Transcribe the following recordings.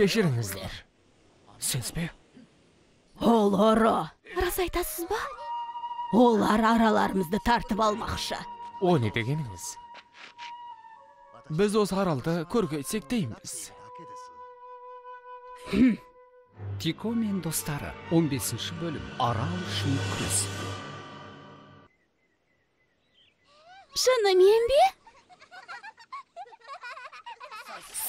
Кешіріңіздер. Сіз бе? Ол ұры. Рас айтасыз ба? Олар араларымызды тартып алмақшы. О не дегеніңіз? Біз осы аралды көркейтсек дейміз. Тико мен достары, 15 бөлім. Арал үшін күрес. Шынымен бе?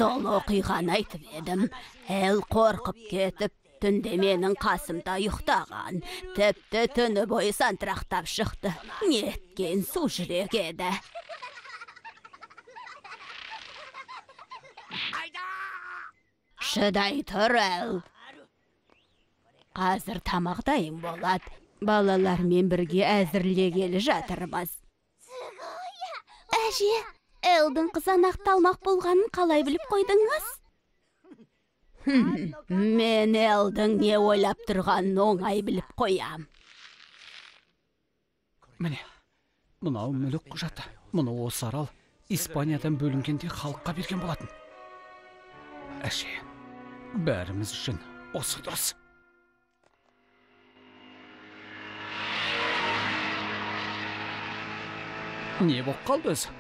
Сол оқиғаны айтып едім. Эл қорқып кетіп, түнде менің қасымда ұйықтаған. Тіпті түні бойы сантырақтап шықты. Неткен су жүрек еді. Шыдай тұр, Эл. Қазір тамақ дайын болады. Балалармен бірге әзірлегелі жатырмыз. Әже, Элдің қызанақты алмақ болғанын қалай біліп қойдыңыз? Мен Элдің не ойлап тұрғанын оңай біліп қоям. Міне, мынау мүлік құжаты. Мұны осы арал Испаниядан бөлінгенде халыққа берген болатын. Әже, бәріміз үшін осы дұрыс. Не боп қалды өзі?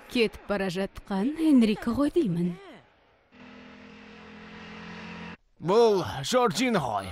Кетіп бара жатқан Энрико ғой деймін. Бұл Жоржина ғой.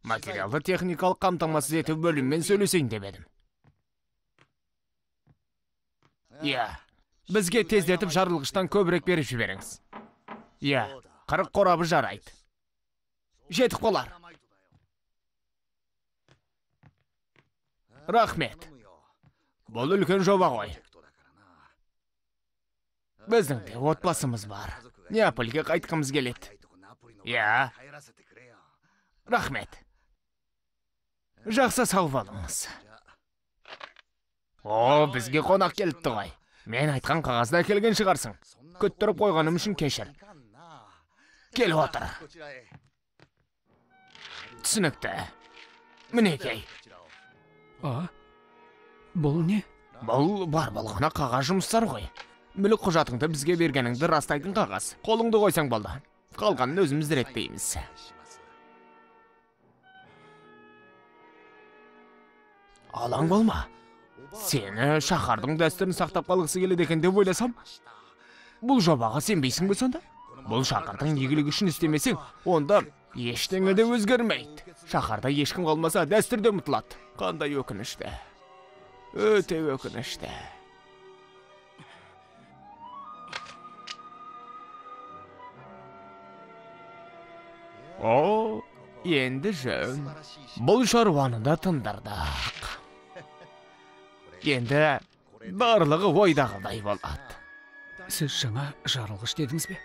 Материалды техникалық қамтамасыз ету бөлімімен сөйлесейін деп едім. Иә, бізге тездетіп жарылғыштан көбірек беріп жіберіңіз. Иә, 40 қорабы жарайды. Жетіп қалар. Рахмет. Бұл үлкен жоба ғой. Біздің де отбасымыз бар. Неапольге қайтқымыз келеді. Иә. Рахмет. Жақсы, сау болыңыз. О, бізге қонақ келіпті ғой. Мен айтқан қағазды әкелген шығарсың. Күттіріп қойғаным үшін кешір. Кел отыр. Түсінікті. Мінекей. А? Бұл не? Бұл бар болғаны қағаз жұмыстары ғой. Мүлік құжатыңды бізге бергеніңді растайтын қағаз. Қолыңды қойсаң болды. Қалғанын өзіміз реттейміз. Алаң болма. Сені шаһардың дәстүрін сақтап қалғысы келеді екен деп ойласам, бұл жобаға сенбейсің бе сонда? Бұл шаһардың игілігі үшін істемесең, онда ештеңе де өзгермейді. Шаһарда ешкім қалмаса, дәстүр де ұмытылады. Қандай өкінішті. Өте өкінішті. О, енді жөн. Бұл шаруаны да тындырдық. Енді барлығы ойдағыдай болады. Сіз жаңа жарылғыш дедіңіз бе?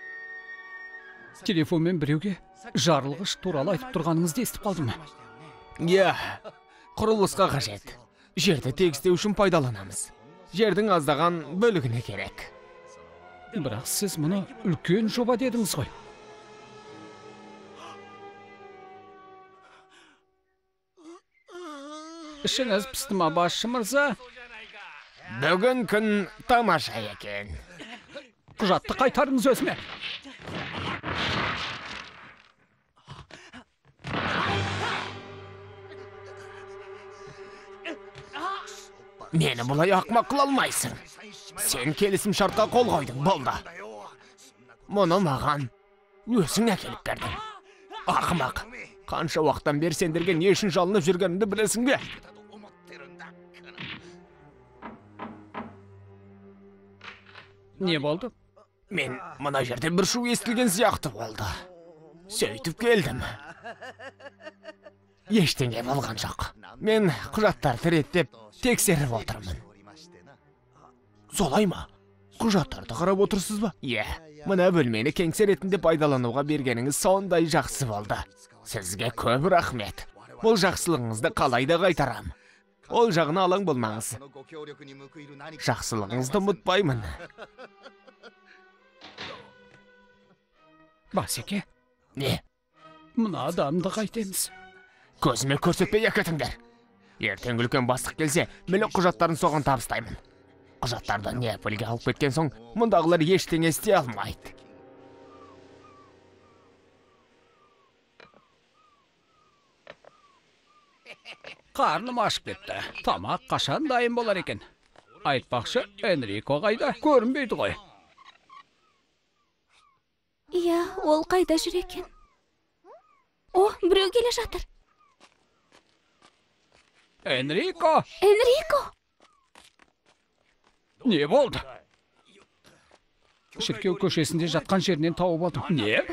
Телефонмен біреуге жарылғыш туралы айтып тұрғаныңызды естіп қалдым. Иә, құрылысқа қажет. Жерді тегістеу үшін пайдаланамыз. Жердің аздаған бөлігіне керек. Бірақ сіз мұны үлкен жоба дедіңіз ғой. Ішіңіз пісті ма, басшы мырза? Бүгін күн тамаша екен. Құжатты қайтарыңыз өзіме. Мені бұлай ақымақ қыла алмайсың. Сен келісім шартқа қол қойдың, болды. Мұны маған өзің әкеліп бердің. Ақымақ. Қанша уақыттан бері сендерге не үшін жалынып жүргенімді білесің бе? Не болды? Мен мына жерде бір шу естілген сияқты болды. Сөйтіп келдім. Ештеңе болған жоқ. Мен құжаттарды реттеп, тексеріп отырмын. Солай ма? Құжаттарды қарап отырсыз ба? Иә. Мына бөлмені кеңсе ретінде пайдалануға бергеніңіз сондай жақсы болды. Сізге көп рахмет. Бұл жақсылығыңызды қалай да қайтарам. Ол жағына алаң болмаңыз. Жақсылығыңызды ұмытпаймын. Басеке? Не? Мына адамды қайтеміз? Көзіме көрсетпей әкетіңдер. Ертең үлкен бастық келсе, мүлік құжаттарын соған табыстаймын. Құжаттарды Неаполге алып кеткен соң, мұндағылар ештеңе істей алмайды. Қарным ашып кетті. Тамақ қашан дайын болар екен? Айтпақшы, Энрико қайда? Көрінбейді ғой. Иә, ол қайда жүр екен? О, біреу келе жатыр. Энрико! Энрико! Не болды? Шіркеу көшесінде жатқан жерінен тауып алдым. Не?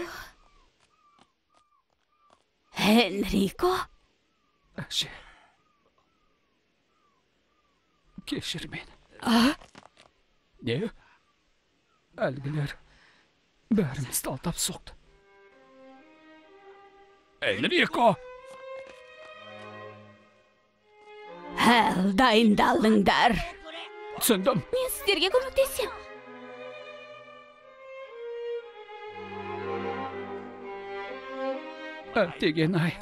Энрико? Әже. Кешір мені. А? Не? Әлгілер бәрімізді алдап соқты. Энрико! Әл, дайындалыңдар. Түсіндім. Мен сіздерге көмектесем. Әттеген-ай.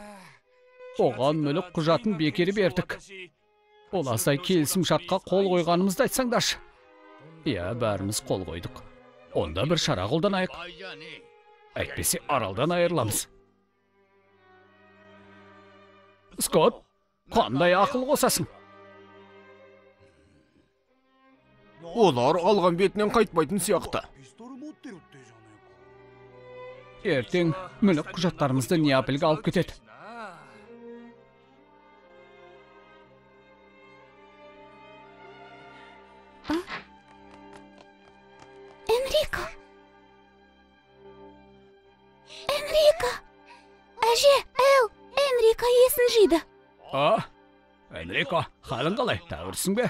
Оған мүлік құжатын бекер бердік. Ол аздай келісім шартқа қол қойғанымызды айтсаңдаршы. Иә, бәріміз қол қойдық. Онда бір шара қолданайық. Әйтпесе аралдан айырыламыз. Скотт, қандай ақыл қосасың? Олар алған бетінен қайтпайтын сияқты. Ертең мүлік құжаттарымызды Неапольге алып кетеді. Энрико! Энрико! Әже, Эл, Энрико есін жиды. А? Энрико, халің қалай? Тәуірсің бе?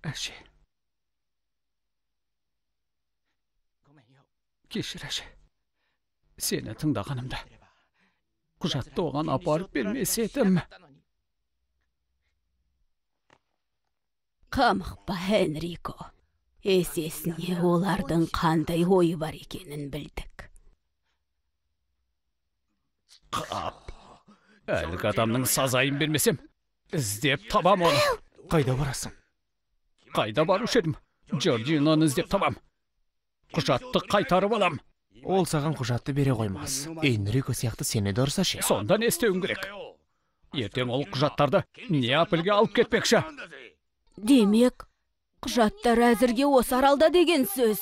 Әже. Кешір, әже. Сені тыңдағанымда. Құжатты оған апарып бермес едім. Қамықпа, Энрико. Есесіне олардың қандай ойы бар екенін білдік. Қап. Әлгі адамның сазайын бермесем, іздеп табам оны. Қайда барасың? Қайда барушы едім? Джорджиноны іздеп табам. Құжатты қайтарып алам. Ол саған құжатты бере қоймас. Энрико сияқты сені де ұрса ше. Сонда не істеуім керек? Ертең ол құжаттарды Неапольге алып кетпекші. Демек, құжаттар әзірге осы аралда деген сөз.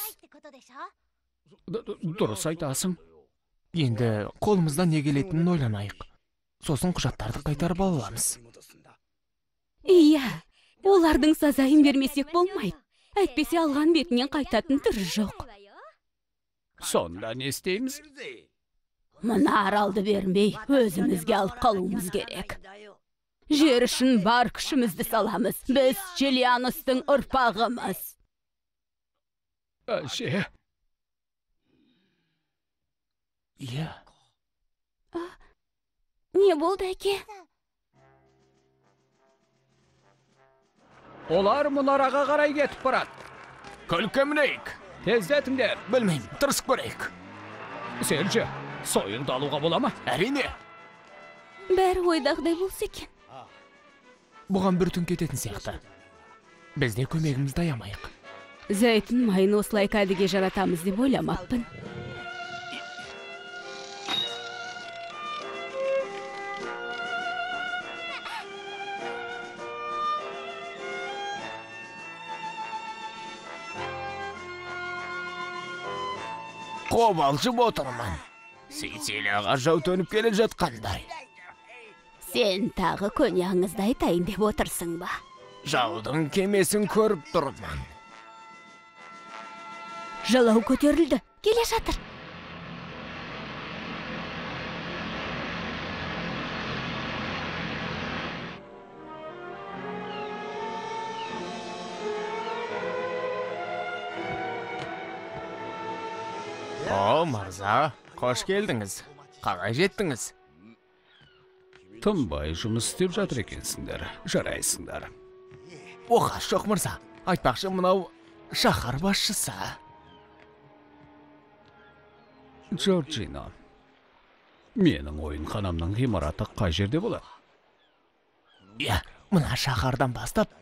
Дұрыс айтасың. Енді қолымыздан не келетінін ойланайық. Сосын құжаттарды қайтарып аламыз. Иә, олардың сазайын бермесек болмайды. Әйтпесе алған бетінен қайтатын түрі жоқ. Сонда не істейміз? Мына аралды бермей, өзімізге алып қалуымыз керек. Жер үшін бар күшімізді саламыз. Біз Джиллианостың ұрпағымыз. Әже. Иә. Не болды, әке? Олар мұнараға қарай кетіп барады. Көлікке мінейік. Тездетіңдер. Білмеймін, тырысып көрейік. Сенше, сойылды алуға бола ма? Әрине. Бәрі ойдағыдай болса екен. Бұған бір түн кететін сияқты. Біз де көмегімізді аямайық. Зәйтүн майын осылай кәдеге жаратамыз деп ойламаппын. Қобалжып отырмын. Сицилияға жау төніп келе жатқандай. Сен тағы көне аңызды айтайын деп отырсың ба? Жаудың кемесін көріп тұрмын. Жалау көтерілді, келе жатыр. О, мырза, қош келдіңіз. Қалай жеттіңіз? Тынбай жұмыс істеп жатыр екенсіңдер. Жарайсыңдар. Оқасы жоқ, мырза. Айтпақшы, мынау шаһар басшысы. Джорджино, менің ойынханамның ғимараты қай жерде болады? Иә, мына шаһардан бастап,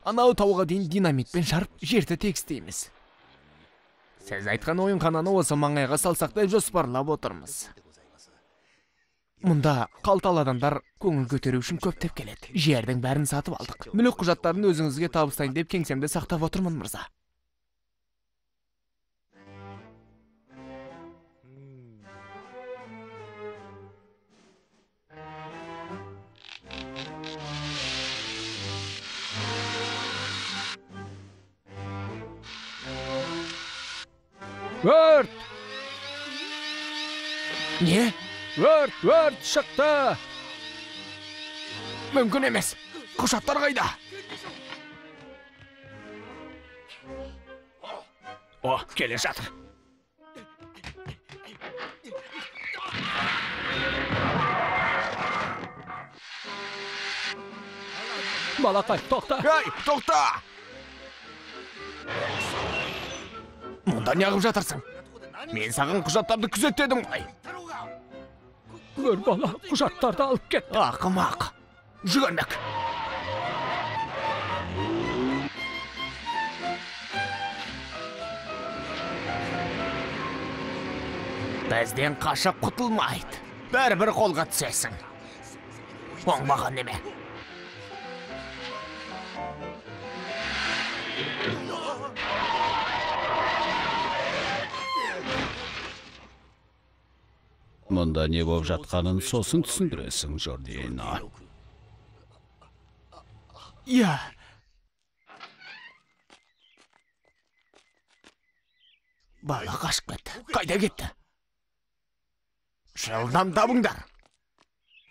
анау тауға дейін динамитпен жарып, жерді тегістейміз. Сіз айтқан ойынхананы осы маңайға салсақ деп жоспарлап отырмыз. Мұнда қалталы адамдар көңіл көтеру үшін көптеп келеді. Жердің бәрін сатып алдық. Мүлік құжаттарын өзіңізге табыстайын деп кеңсемде сақтап отырмын, мырза. Өрт! Не? Өрт, өрт шықты! Мүмкін емес. Құжаттар қайда? О, келе жатыр. Балақай, тоқта! Ей, тоқта! Мұнда неғып жатырсың? Мен саған құжаттарды күзет дедім ғой. Бір бала құжаттарды алып кетті. Ақымақ. Жүгірмек. Бізден қашып құтылмайды. Бәрібір қолға түсесің. Оңбаған неме. Мұнда не болып жатқанын сосын түсіндіресің, Жордино. Иә. Бала қашып кетті. Қайда кетті? Жылдам табыңдар.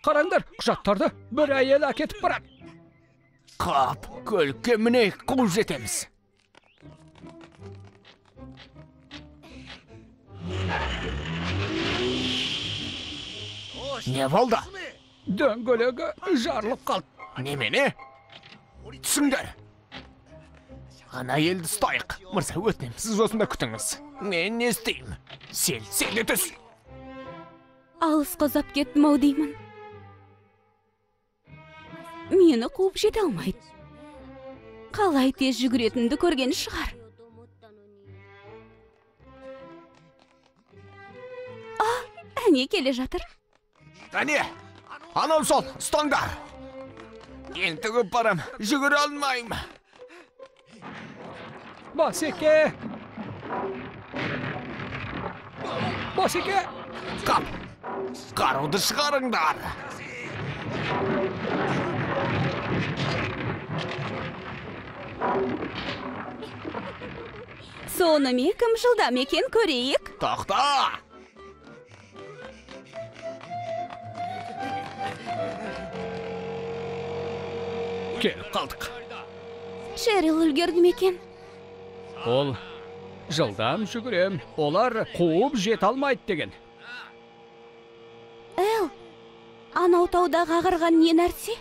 Қараңдар, құжаттарды бір әйел әкетіп барады. Қап, көлікке мінейік, қуып жетеміз. Не болды? Дөңгелегі жарылып қалды. Немене? Түсіңдер. Ана әйелді ұстайық. Мырза, өтінемін, сіз осында күтіңіз. Мен не істеймін? Сел, сен де түс. Алысқа ұзап кеттім ау деймін. Мені қуып жете алмайды. Қалай тез жүгіретінімді көрген шығар. А, әне келе жатыр. Әне, анау сол, ұстаңдар. Ентігіп барам, жүгіре алмаймын. Басеке! Басеке! Қап, қаруды шығарыңдар. Сонымен кім жылдам екен көрейік? Тоқта! Келіп қалдық. Шерил үлгерді ме екен? Ол жылдам жүгірем, олар қуып жете алмайды деген. Эл, анау таудағы ағарған не нәрсе?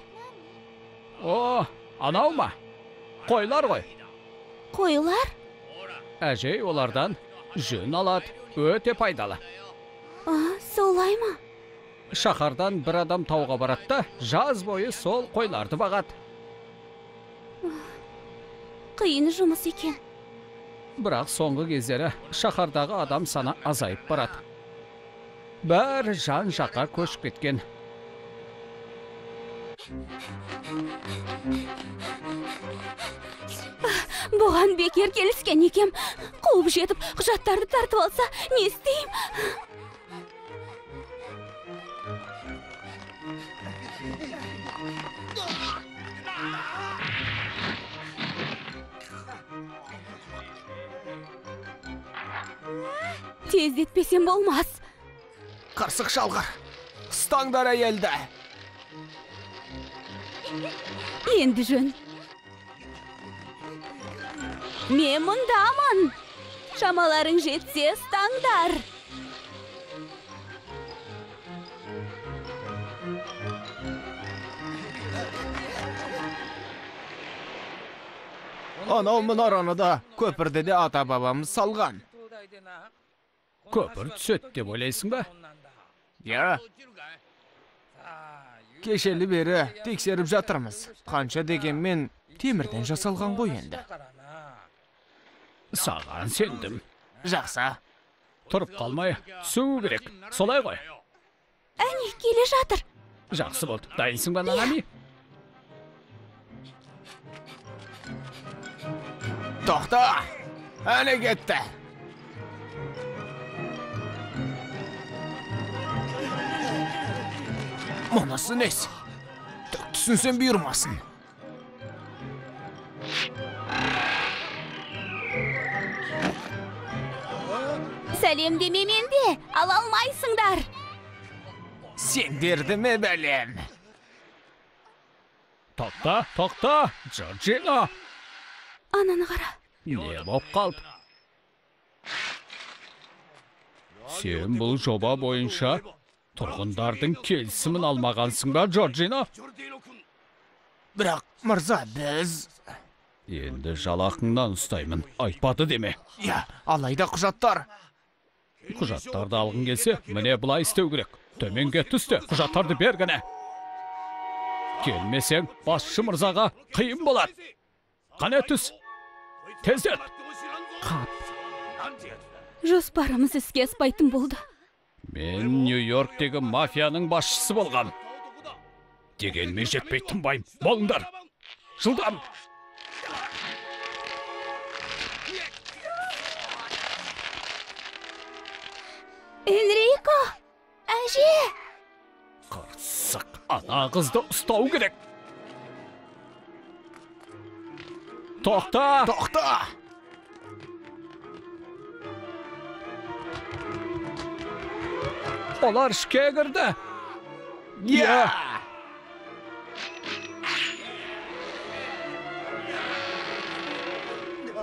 О, анау ма? Қойлар ғой. Қойлар? Әжей олардан жүн алады, өте пайдалы. А, солай ма? Шаһардан бір адам тауға барады да, жаз бойы сол қойларды бағады. Қиын жұмыс екен. Бірақ соңғы кездері шаһардағы адам саны азайып барады. Бәрі жан жаққа көшіп кеткен. Бұған бекер келіскен екем. Қуып жетіп, құжаттарды тартып алса, не істеймін? Тездетпесем болмас. Қырсық шалғыр, ұстаңдар әйелді. Енді жөн. Мен мұндамын. Шамаларың жетсе, ұстаңдар. Анау мұнараны да, көпірді де ата-бабамыз салған. Көпір түседі деп ойлайсың ба? Иә. Кешелі бері тексеріп жатырмыз. Қанша дегенмен темірден жасалған ғой енді. Саған сендім. Жақсы. Тұрып қалмай түсу керек. Солай ғой. Әне, келе жатыр. Жақсы болды. Дайынсың ба, Нанами? Тоқта! Әне кетті. Мұнысы несі? Түк түсінсем бұйырмасын. Сәлемдеме менде, ала алмайсыңдар. Сендерді ме бәлем? Тоқта, тоқта, Джорджино. Ананы қара. Не боп қалды? Сен бұл жоба бойынша тұрғындардың келісімін алмағансың ба, Джорджино? Бірақ, мырза, біз... Енді жалақыңнан ұстаймын, айтпады деме. Иә, алайда құжаттар. Құжаттарды алғың келсе, міне былай істеу керек. Төменге түс те, құжаттарды бер гіне. Келмесең, басшы мырзаға қиын болады. Қане түс, тездет. Қап. Жоспарымыз іске аспайтын болды. Мен Нью-Йорктегі мафияның басшысы болғам. Дегенмен жетпей тынбаймын. Болыңдар. Жылдам. Энрико, әже! Қырсық, ана қызды ұстау керек. Тоқта! Тоқта! Олар ішке кірді. Иә!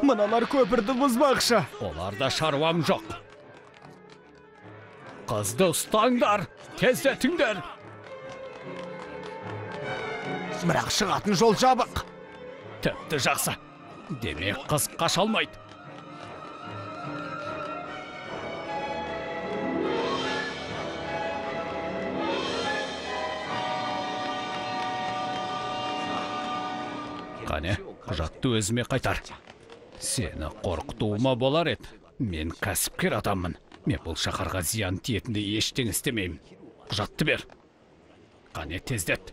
Мыналар көпірді бұзбақшы. Оларда шаруам жоқ. Қызды ұстаңдар, тездетіңдер. Бірақ шығатын жол жабық. Тіпті жақсы. Демек қыз қаша алмайды. Қане, құжатты өзіме қайтар. Сені қорқытуыма болар еді. Мен кәсіпкер адаммын. Мен бұл шаһарға зиян тиетіндей ештеңе істемеймін. Құжатты бер. Қане, тездет.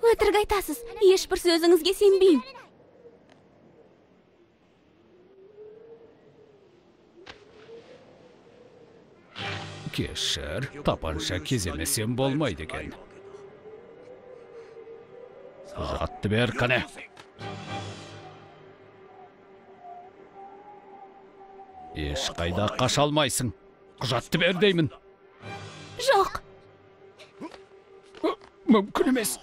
Өтірік айтасыз, ешбір сөзіңізге сенбеймін. Кешір, тапанша кеземесем болмайды екен. Құжатты бер, қане. Ешқайда қаша алмайсың. Құжатты бер деймін. Жоқ. Мүмкін емес.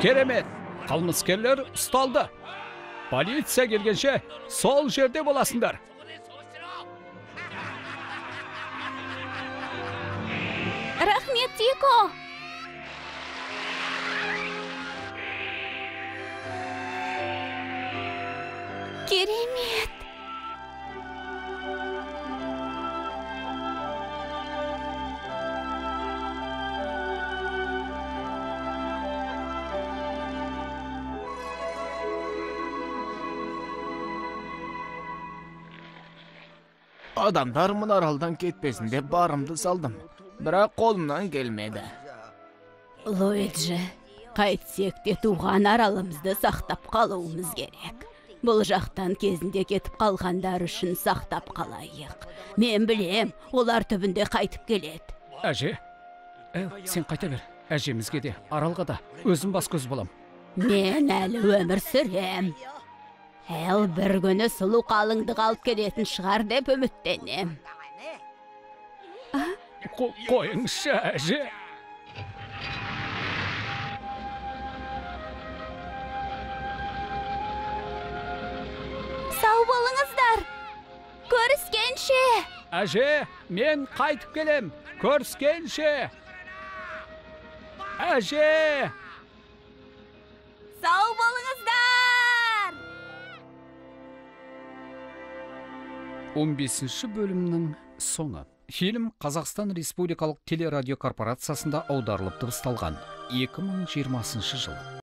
Керемет! Қылмыскерлер ұсталды. Полиция келгенше сол жерде боласыңдар. Рахмет, Тико! Керемет! Адамдар мына аралдан кетпесін деп барымды салдым. Бірақ қолымнан келмеді. Луиджи, қайтсек те туған аралымызды сақтап қалуымыз керек. Бұл жақтан кезінде кетіп қалғандар үшін сақтап қалайық. Мен білем, олар түбінде қайтып келеді. Әже, сен қайта бер. Әжемізге де, аралға да өзім бас көз болам. Мен әлі өмір сүрем. Эл бір күні сұлу қалыңдық алып келетін шығар деп үміттенем. Қойыңызшы, әже. Сау болыңыздар. Көріскенше. Әже, мен қайтып келем. Көріскенше. Әже. Сау болыңыздар. 15-ші бөлімнің Соңы. Фильм Қазақстан Республикалық телерадиокорпорациясында аударылып дыбысталған 2020 жыл.